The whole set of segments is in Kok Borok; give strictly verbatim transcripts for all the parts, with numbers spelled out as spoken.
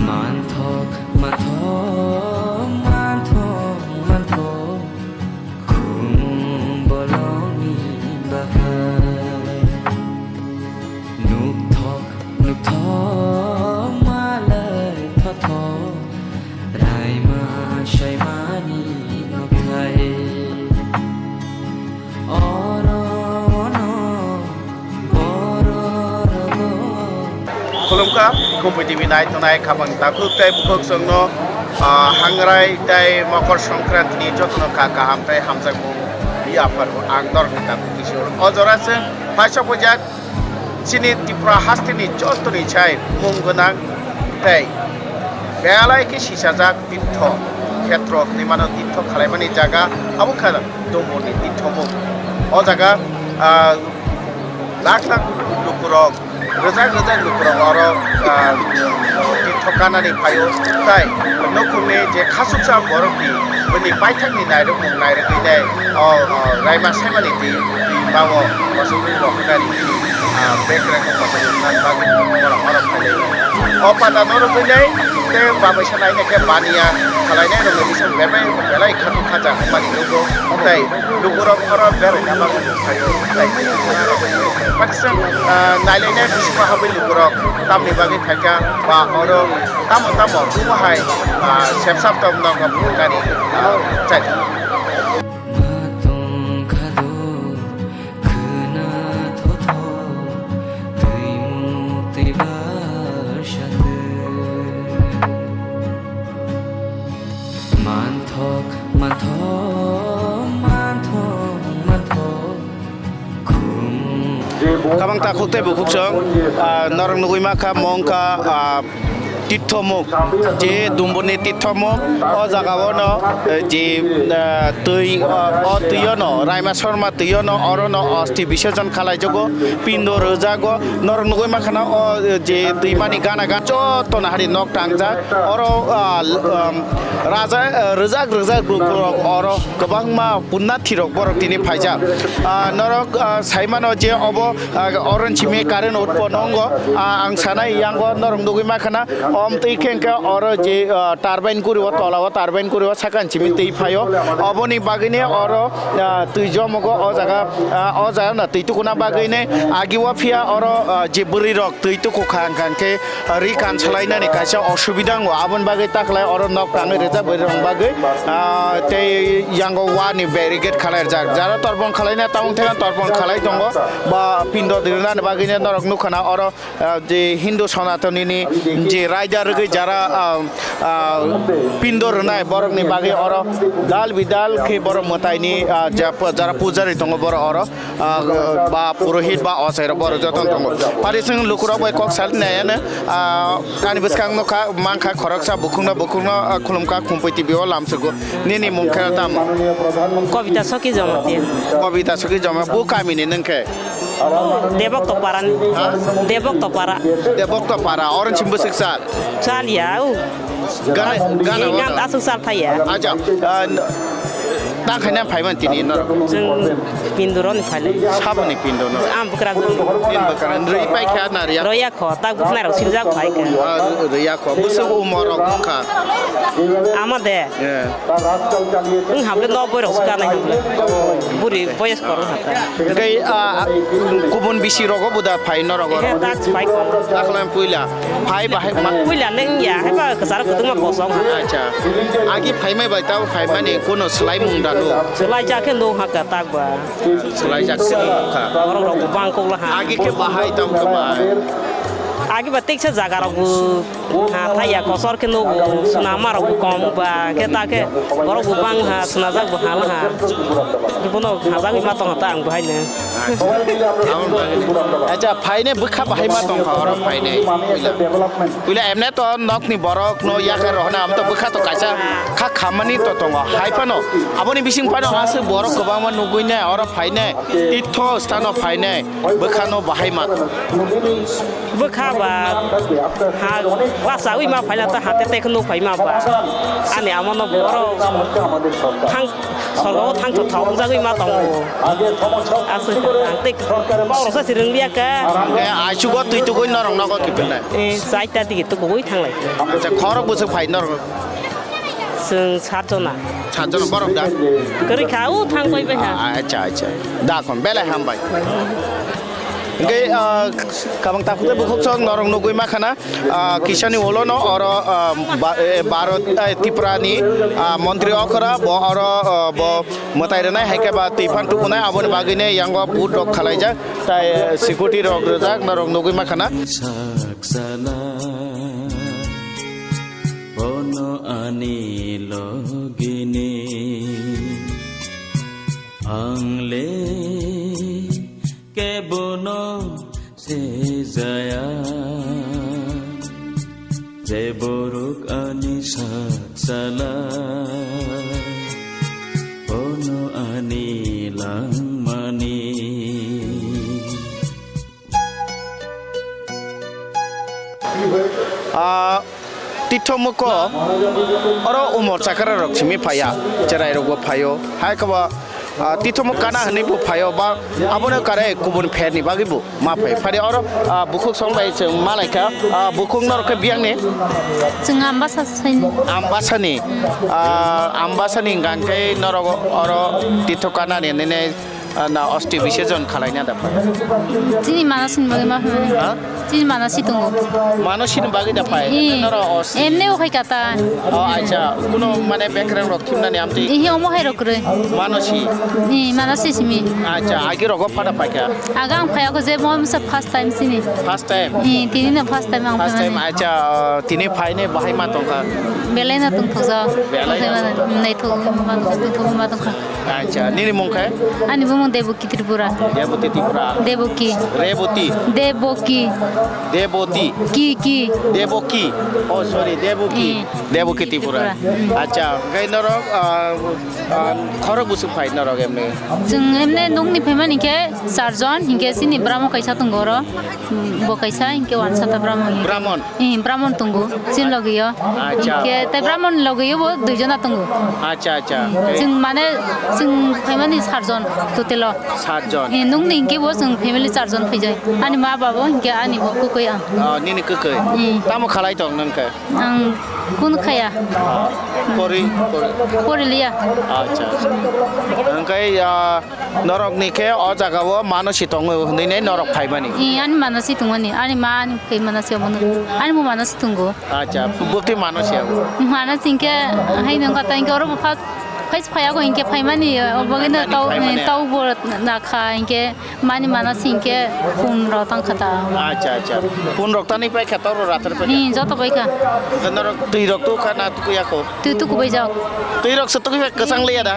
Manthok, manthok, manthok, manthok, khum bolongni bakhai. Nukthok, nukthok, malai thothok, raima saimani nukthai. Oro ono bororogo. Khulumkha, Khumphwi T V nai tongnai khapang takhuk tei bukhuk chwngno, ah, Hangrai tei Mokor Songkranti ni jotono ka kaham tei hamjakmung ri apharo ang dorni takhuk kisi oro. O jora chwng phaisa pojak chini Tripura hasteni jotoni chai mung gwnang tei belai khe sisajak tirtho khetro hinwi mano, tirtho khalaimani jaga abo kha Dumburni tirtho mung. O jaga, ah, lakh lakh lukurok, rwjak rwjak lukurok oro, ah, tirtho kanani phaio, tai nukhungni je khasuksa borokni bini paithakni nairokmung nairogwi nai o, o, raima saimani twi, twi bao kosongwi rok hinani bini, ah, bag rek kosongwi hinani bagwi borok oro phailai. O pata norok hinai tei babaisa naina khe baniya khalainai rokni bising bebak belai khatu khacha hinmani nugo tei lukurok oro beraina bagwi phaio. Tei paksa, ah, nailainai bisingo habwi lukurok tamni bagwi phaikha ba oro tamo tamo omo hai, ah, sepsap tom nok nok phunuknani, ah, chai. Matong khado khwna thotho twimuk tei barsa twi. Manthok, manthok, manthok, manthok. Kabang takhuk tei bukhuk chwng, ah, norok nugwi mankha, mongkha, ah, Tithomuk, je Dumburni Tithomuk, o jaga o no, eh, je, ah, twi, ah, o twi o no, Raima Sorma twi o no, oro no osti bisorjon khalaijago, pindo rwjago, norok nugwi mankha na o, eh, je twimani gana gan joto no hari nok tangjak, oro, ah, l-, um, raja, eh, rwjak rwjak rok oro kwbangma punnathi rok borok tini phaijak. Ah, norok, ah, saimano je obo, ah, oron simi current utpon ongo. Ah, ang sanai yango norok nugwi mankha na, om twi khe hwnkhe oro je, ah, turbine guri o tola o turbine guri o sakani simi twi phaio. Oboni bagwini oro, ah, twi jomogo o jaga, ah, o jaga no twi tukuna bagwini agi o phiya oro, ah, je bwrwi rok twi tukukha hwnkha hwnkhe ri kan salainani kaisa osubida wngo, aboni bagwi taklai oro nok tangwi rijak bwrwi rok bagwi, ah, tei yango wani barricade khalai rijak. Jara torpon khalaina tamung thainan torpon khalai tongo, ba pindo dirnani bagwi norok nukha na oro, ah, je Hindu Sanatani ni je raida rwgwi jara, ah, ah, pindo rwnai borokni bagwi oro dal bidal khe borok mwtaini, ah, ja-, jara pujari tongo borok oro. Ah, ba purohit ba ochairok borok jotono tongo. Pari chwng lukurok bai kok salnai ano, ah, ani bwskang nukha, mankha khoroksa bukhukno, bukhukno, ah, khulumkha Khumpui T V o lamsugo. Nini mung khe tamo? Kobita Soki Jamatia. Kobita Soki Jama, bu kamini nwng khe? Debokto Parani. Ha? Debokto Para. Debokto Para, oron chim bwswk sal? Sal ya, u. Gana, gana, gana. Aswk sal thai ya. Acha, ah, n-, tang khaina phaiman tini norok. Chwng Pinduroni phailai. Saboni Pinduno. Ang bwkrajwk. Tin bwkrang, rwi paikha na riya? Roya kho, tak bwkhnai rok siljak phaikha. Ah, riya kho, bwswk umor rok wngkha? Ama de. Eh. Wng hamle no boi rok swkang nai hamle. Buri boyes kor wng hata. Tei, ah, kubun bisi rogo buda phai norok oro? Ehe, tak phai kho. Taklam puila. Phai bahai ma- Puila le wngya, haiba kwcharo kwtwma kosong ha. Acha. Agi phaimai bai tabo phaimani kono swlaimung dano? Swlaijak khe no haka tak ba. Swlaijak khe no haka. Borok rok bo bang kok la ha. Agi khe bahai tamo khe bahai? Agi ba teksa jaga rok bo ha thai ya, kosor khe no bo swnama rok bo kom ba khe ta khe borok bo bang ha, swnajak bo ha la ha. Bono hajagwi ma tong ha ta ang bahai le. Acha, phainai bwkha bahai ma tongkha oro phainai. Puila, puila emne to nokni borok no yakar rohna am to bwkha to kaisa kha khamani to tongo. Hai phano aboni bising phano aswk borok kwbangma nugui nai oro phainai. Titho stano phainai bwkhano bahai ma. Bwkha ba ha wasawi ma phaila ta hate te khno phai ma ba. Ani amo no borok thang sorgo thang tho thang jagwi ma tongo. Aswk ang te borok sa sirung liya ka. Ai chugo twi tugui norok nogo kipilnai. Eh, saita digi tugui thanglai. Acha khorok bwswk phai norok. Chwng sat jona. Sat jona borok da? Kwrwi kha, o thang pai pai kha. Ah, acha, acha. Da kon, belai hambai. Hingke, ah, kabang takhuk tei bukhuk chwng norok nugui ma khana, ah, kisani ulo no oro, ah, ba-, eh, Bharot, eh, Tripura ni, ah, montri okra bo oro, ah, bo mwtai rwnai hai khe ba twi phan tukunai aboni bagwi ne yango boot rok khalaijak tai, eh, security rok rwjak norok nugui ma khana. Sak sana. Bono ani logini ang le kebono sejaya, je borok ani sak sala bono ani langmani. Ah, tithomoko oro umor chakra rok simi phaiya, cherai rokbo phaio, hai kabo, ah, tithomok kana hwnwi bo phaio, ba abono kare kubun pherni bagwi bo ma phai. Phari oro, ah, bukhuk song bai chwng ma laikha, ah, bukhuk norok khe biyangni? Chwng Ambasa saini. Ambasani, ah, Ambasani hwnkha khe norok oro titho kanani nini Ah, na osti bisejon khalaina da phai? Chini manasini bagwi ma phai. Ha? Chini manasi tongo. Manasini bagwi da phai? Ee. Noro os- Emne o khai kata. Oh, acha. Kuno mane bekreng rok thimnani amtwi? Ihi omo hai rok kwrwi. Manasi? Ee, manasi simi. Acha, agi rogo phada phaikha? Aga ang phai ako je mo misa first time sini. First time? Ee, tini no first time ang phai mani. First time, acha, tini phaine bahai ma tongkha? Belai no tongthokjak. Belai no? Tongthok ma tongkha, tongthok ma tongkha. Acha, nini mung khe? Ani bumung Deboki Tripura. Deboti Tripura. Deboki. Reboti. Deboki. Deboti. Ki, ki. Deboki. Oh, sorry, Deboki. Hmm. Deboki Tripura. Tripura. Acha, hwnkhe norok, ah, ah, khorok bwswk phai norok emne? Chwng emne nokni phaimani khe charjon, hinkhe chini bramo kaisa tongo oro. Bo kaisa, hinkhe wansata bramo hinkhe. Brahmon? Eh, Brahmon tongo, chini logio. Acha. Hinkhe tei Brahmon logio bo duijona tongo. Acha, acha. Chwng mane, chwng phaimani sarjon, totelo. Sarjon. Eh, nungni hinkhe bo chwng family charjon phaijai. Ani ma babo hinkhe ani bo kwkwi ang. Oh, nini kwkwi? Eh. Tamo khalai tong nang khe? Ang kun khaya. Pori, pori. Pori liya. Acha, acha. Hwnkhe, ah, Norokni khe o jagao mano si tongo hwnwi norok phaimani. Ee, ani mano si tongmani, ani ma ani khe mano si omono, ani bo mano si tongo. Acha, bwtwi mano si abo. Mano si hinkhe hai nang kata hinkhe oro bo first, first phaiyago hinkhe phaimani, o bagwino tau, phaimani. Tau bo nakha hinkhe mani mano si hinkhe phone rok tang kha ta. Acha, acha. Phone rok tani paikha, toro ratar paikha. Ee, joto paikha. Norok twi rok tukha na tukuyakho? Twi tukubaijak. Twi rok se tukui kwchang liya da?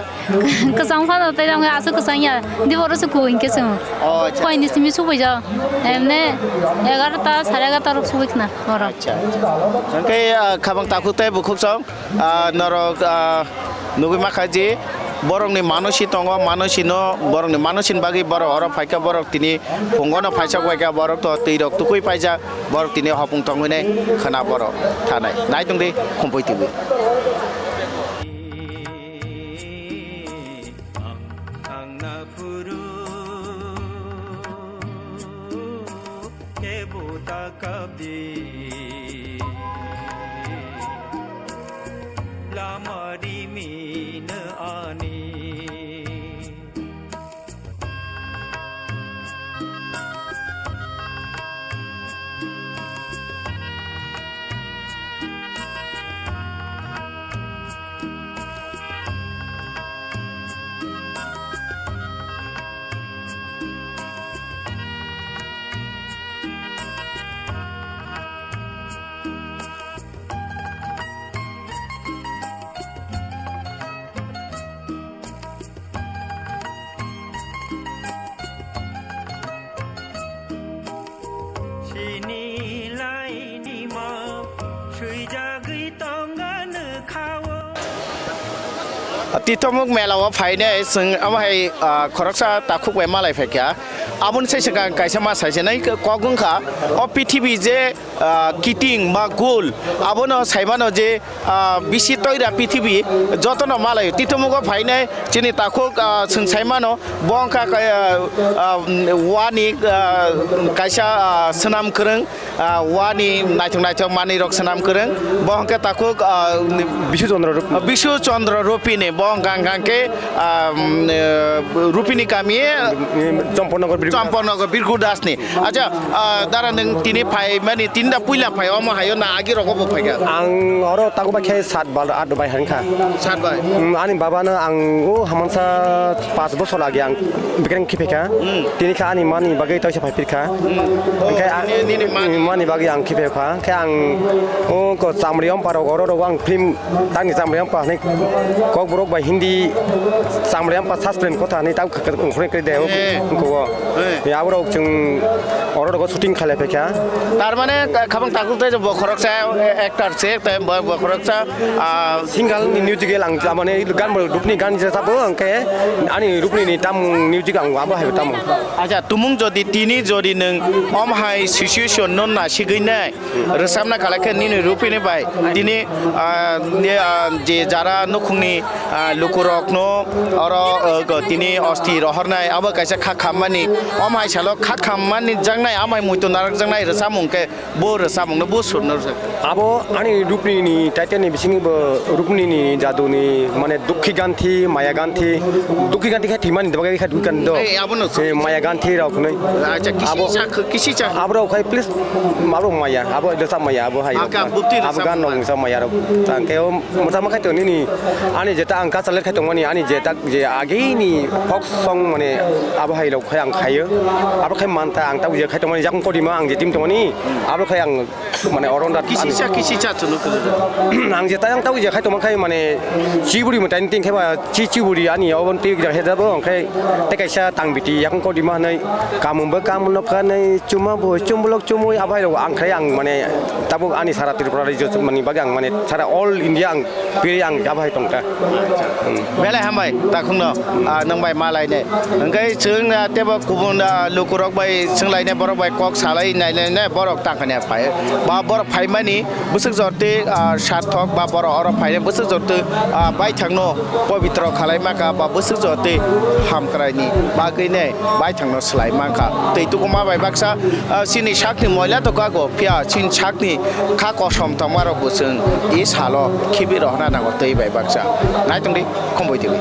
Kwchang phano tei rang aswk kwchang ya. Diboro se kuhun khe chwng. Oh, acha. Koini simi subai jao. Emne egarota, sare egarota rok subai khna oro. Acha, acha. Hwnkhe, ah, khabang takhuk tei bukhuk song, ah, norok, ah, nugui makha ji borokni mano si tongo, mano si no, borokni mano si ni bagwi borok oro phaikha, borok tini phungo no phaisa waikha, borok to twi rok tukui paijak, borok tini hopung tongwi nai khwna borok thanai. Nai tong di, khumpui twi. Ang, ang naphuru kebo ta kabdi lama rimina ani. Titomuk mela o phainai chwng amo hai, ah, khoroksa takhuk bai malai phaikha. Aboni sai swkang kaisa ma sai se nai kok wngkha. O P T B je, ah, kiting ba gul, abono saimano je, ah, bisi toira P T B jotono malai. Titomugo phainai chini takhuk, ah, chwng saimano bo wngkha, ah, ah, wani, ah, kaisa, ah, swnam kwrwng. Ah, wani naithok naithok manwi rok swnam kwrwng. Bo hwnkhe takhuk, ah, Bisu Chandra Rup. Bisu Chandra Rupini, bo hwnkha hwnkha khe, ah, mm, eh, Rupini kami, Champaknagar Birku Das. Champaknagar Birku Dasni. Acha, ah, dara nwng tini phai mani, tini da puila phai omo hayo na agi rogo bo phaikha? Ang oro tago bai khe sat bal at bai hankha. Sat bai. Mm, ani baba no ang o hamansa pas bosor age ang bikreng khiphekha. Tini kha ani mani bagwi taisa phai pirkha. Hwnkhe a-, nini mani bagwi ang khiphekha. Khe ang o ko chamriyom parok oro rogo ang film tangni chamriyom pa hwnwi kokborok bai Hindi chamriyom pa suspense kotha hwnwi ta ongkhorwi kri de. Eh. Ko. Eh. Ya borok chwng oro rogo shooting khalai phaikha. Tar mane khabang takhuk tei bo khoroksa actor se tei bo khoroksa, ah, single ni music lang mane gan bo rupni gan je sabo hwnkhe ani rupni ni tam music ang abo hai tam. Acha, tumung jodi tini jodi nwng om hai situation no na sigwi nai rwchapna khalai khe nini rupini bai tini, ah, ni, ah, je jara nukhungni, ah, lukurokno oro, ah, tini osti rohornai abo kaisa kha khammani om hai salo kha khammani jaknai amai muitu narak jaknai rwchapmung khe Bo rwchapmungno bo surno rwchap. Abo ani Rupnini title ni bisingo bo Rupnini jaduni mane Dukhi Ganthi, Maya Ganthi, Dukhi Ganthi khe thwimani bagwi khe dukhi kan do. Eh, abono. Eh, Maya Ganthi rok hwnwi. Acha, kisi abo, chak, kisi chak. Abo rok khai please, abo Maya, abo rwchap Maya, abo hai. Aka, bukti abo rwchap gan Maya. Rok rwchap Maya rok. Tangke o Mwchangma khai to nini ani jeta ang kasalai khai tongmani ani jeta je agini folk song mane abo hai rok khai ang khaio. Abo khai manta ang ta uya khai tongmani jakung kodima ang je team tongmani abo khai ang mane oron da kisi cha kisi cha chunu kulu. Ang jeta ang ta uya khai tongma khai mane chiburi mwtai ting khai ba chi chiburi ani obon twi jak he jabo ang khai te kaisa tang biti yakung kodima hanai kamung ba kamung no kanai chuma bo chumbolok chumui abo hai rok ang khai ang mane tabuk ani sara Tripura rajyo mani bagwi ang mane sara all India ang Piri ang abo hai tongkha. Hmm. Belai hambai, takhukno, ah, nwng bai ma lainai. Hwnkhe chwng, ah, teibo kubun, ah, lukurok bai swng lainai, borok bai kok salai nainai, borok tangkha ni phai. Ba borok phaimani bwswk jorti, ah, sarthok ba borok oro phainai bwswk jorti, ah, baithangno pobitro khalai mankha ba bwswk jorti hamkraini bagwi nai baithangno swlai mankha. Tei tukuma bai baksa, ah, chini sakni moila to kago, phiya chini sakni kha kosom tongmarok bo chwng i salo khibi rohorna nango twi bai baksa. Nai tongdi, khomboi twi.